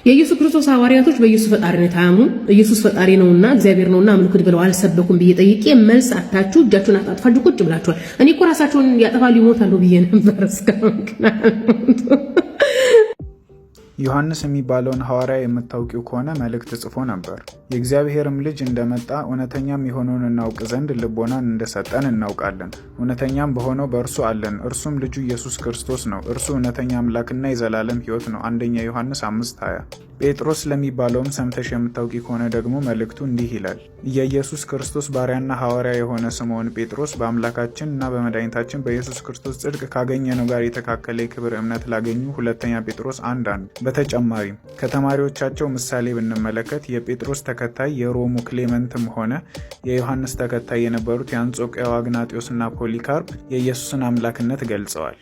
የኢየሱስ ክርስቶስ ሐዋርያቶች በኢየሱስ ፈጣሪነት አያምኑም። ኢየሱስ ፈጣሪ ነውና እግዚአብሔር ነውና አምልኩት ብለው አልሰበኩም ብዬ ጠይቄ መልስ አታችሁ እጃችሁን አጣጥፋችሁ ቁጭ ብላችኋል። እኔ እኮ ራሳቸውን ያጠፋሉ ይሞታሉ ብዬ ነበር እስካሁን። ዮሐንስ የሚባለውን ሐዋርያ የምታውቂው ከሆነ መልእክት ጽፎ ነበር። የእግዚአብሔርም ልጅ እንደመጣ እውነተኛም የሆነውን እናውቅ ዘንድ ልቦናን እንደሰጠን እናውቃለን። እውነተኛም በሆነው በእርሱ አለን፣ እርሱም ልጁ ኢየሱስ ክርስቶስ ነው። እርሱ እውነተኛ አምላክና የዘላለም ሕይወት ነው። አንደኛ ዮሐንስ 5:20። ጴጥሮስ ለሚባለውም ሰምተሽ የምታውቂ ከሆነ ደግሞ መልእክቱ እንዲህ ይላል። የኢየሱስ ክርስቶስ ባሪያና ሐዋርያ የሆነ ስምዖን ጴጥሮስ በአምላካችን እና በመድኃኒታችን በኢየሱስ ክርስቶስ ጽድቅ ካገኘነው ጋር የተካከለ የክብር እምነት ላገኙ፣ ሁለተኛ ጴጥሮስ 1:1። በተጨማሪም ከተማሪዎቻቸው ምሳሌ ብንመለከት የጴጥሮስ ተከታይ የሮሙ ክሌመንትም ሆነ የዮሐንስ ተከታይ የነበሩት የአንጾኪያው አግናጢዮስና ፖሊካርፕ የኢየሱስን አምላክነት ገልጸዋል።